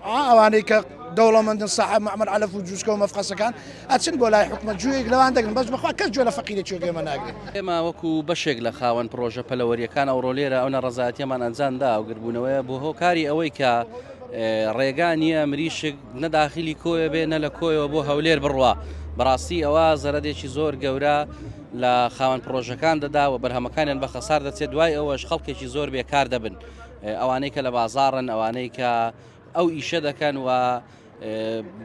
ئەوانەی کە دەوڵەمەندن ساحەب مەعمەل عەلەف و جوسکە و مەفقەسەکان ئەچن بۆ لای حکومەت گوێیەک لەوان دەگرن بەس بەخوا کەس گوێ لە فەقیرە کوێگەی ئێمە ناگرێت. ئێمە وەکو بەشێک لە خاوەن پڕۆژە پەلەوەرییەکان ئەوڕۆ لێرە ئەو ناڕەزایەتییەمان ئەنجام دا، ئەو گردبوونەوەیە بۆ هۆکاری ئەوەی کە ڕێگا نییە مریشک نە داخلی کۆیە بێ نە لە کۆیەوە بۆ هەولێر بڕوا، بەڕاستی ئەوە زەرەدێکی زۆر گەورە لە خاوەن پڕۆژەکان دەدا و بەرهەمەکانیان بە خەسار دەچێت، دوای ئەوەش خەڵکێکی زۆر بێکار دەبن. ئەوانەی کە لە بازاڕن ئەوانەی کە ئەو ئیشە دەکەن و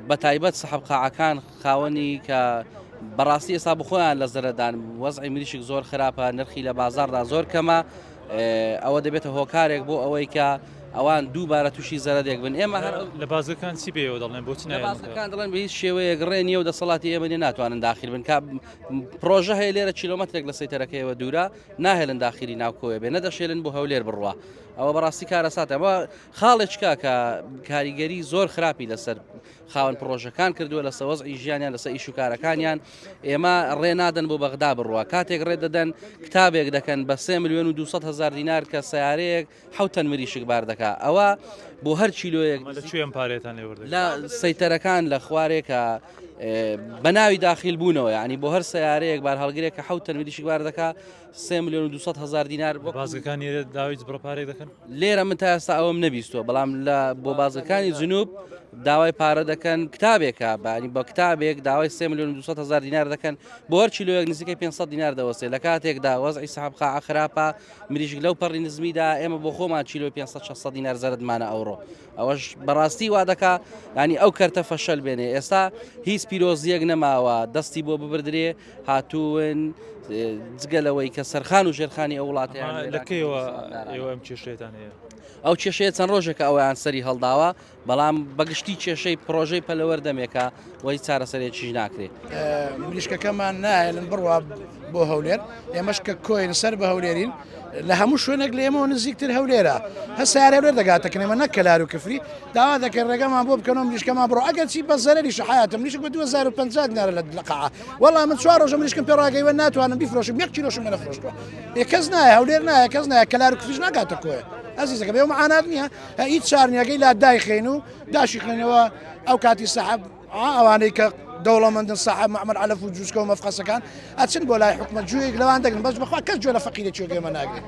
بە تایبەت سەحب قاعەکان خاوەنی کە بەڕاستی ئێستا بخۆیان لە زەرەدان وەزعی مریشک زۆر خراپە نرخی لە بازاردا زۆر کەمە ئەوە دەبێتە هۆکارێک بۆ ئەوەی کە ئەوان دووبارە تووشی زەرەدێک بن ئێمە هەر لە بازگەکان چی پێوە دەڵێن بۆچ بازگەکان دەڵێن بە هیچ شێوەیەک ڕێ نییە و دەسەڵاتی ئێمە نیە ناتوانن داخل بن کە پرۆژە هەیە لێرە کیلۆمەترێک لە سەیتەرەکەیەوە دوورە ناهێلن داخیلی ناو کۆیە بێ نەدەشێلن بۆ هەولێر بڕوا ئەوە بەڕاستی کارەساتە ئەوە خاڵێککە کە کاریگەری زۆر خراپی لەسەر خاوەن پڕۆژەکان کردووە لەسە وەزعی ژیانیان لەسە ئیش و کارەکانیان ئێمە ڕێ نادەن بۆ بەغدا بڕوا کاتێک ڕێ دەدەن کتابێک دەکەن بە 3 میلیۆن و 200 هزار دینار کە سیارەیەک حەوت تەن مریشک بار دەکا ئەوە بۆ هەر کیلۆیەک لە کوێ ئەم پارەیەتان لێ وەردەگرن؟ لە سەیتەرەکان لە خوارێ کە بە ناوی داخیل بوونەوە یعنی بۆ هەر سیارەیەک بار هەڵگرێک کە حەوت تەن مریشک بار دەکا 3 میلیۆن و 200 هزار دینار بۆ بازگەکان لێرە داوای بڕە پارێک دەکەن؟ لێرە من تا ئێستا ئەوەم نەبیستووە بەڵام لە بۆ بازگەکانی جنوب داوای پارە دەکەن کتابێکە بانی بە کتابێک داوای 3 میلیۆن و 200 هزار دینار دەکەن بۆ هەر کیلۆیەک نزیکەی 500 دینار دەوەستێت لە کاتێکدا وەزعی سەحەب قاعە خراپە مریشک لەو پەڕی نزمیدا ئێمە بۆ خۆمان کیلۆی 500 600 دینار زەرەدمانە ئەوڕۆ ئەوەش بەڕاستی وا دەکا ینی ئەو کەرتە فەشەل بێنێ ئێستا هیچ پیرۆزیەک نەماوە دەستی بۆ ببردرێ هاتوون جگە لەوەی کە سەرخان و ژێرخانی ئەو وڵاتیان لەکەیەوە ئێوە ئەم کێشەیەتان هەیە ئەو کێشەیە چەند ڕۆژێکە ئەویان سەری هەڵداوە بەڵام بەگشتی کێشەی پرۆژەی پەلەوەر دەمێکە و هیچ چارەسەرێکیش ناکرێت. مریشکەکەمان ناهێلن بڕوا بۆ هەولێر، ئێمەش کە کۆین سەر بە هەولێرین لە هەموو شوێنێک لە ئێمەوە نزیکتر هەولێرە، هەر سەیارە هەولێر دەگاتە کن ئێمە نەک کەلار و کفری، داوا دەکەین ڕێگەمان بۆ بکەنەوە مریشکەمان بڕوا، ئەگەرچی بە زەرەریشە حەیاتە مریشک بە 2050 دینارە لە قاعە، وەڵا من چوار ڕۆژە مریشکم پێ ڕاگەیوە ناتوانم بیفرۆشم یەک کیلۆشم لێ نەفرۆشتووە، ئێ کەس نایە هەولێر نایە کەس نایە کەلار و کفریش ناگاتە کۆیە ئەزیزەکەم ئێوە مەعانات نییە؟ هیچ چار نییە گەی لا دایخەین و داشی خەینەوە ئەو کاتی سەحەب ئەوانەی کە دەوڵەمەندن سەحەب مەعمەل عەلەف و جوسکە و مەفقەسەکان ئەچن بۆ لای حکومەت گوێیەک لەوان دەگرن بەس بەخوا کەس گوێ لە فەقیرە کوێگەی ئێمە ناگرێت.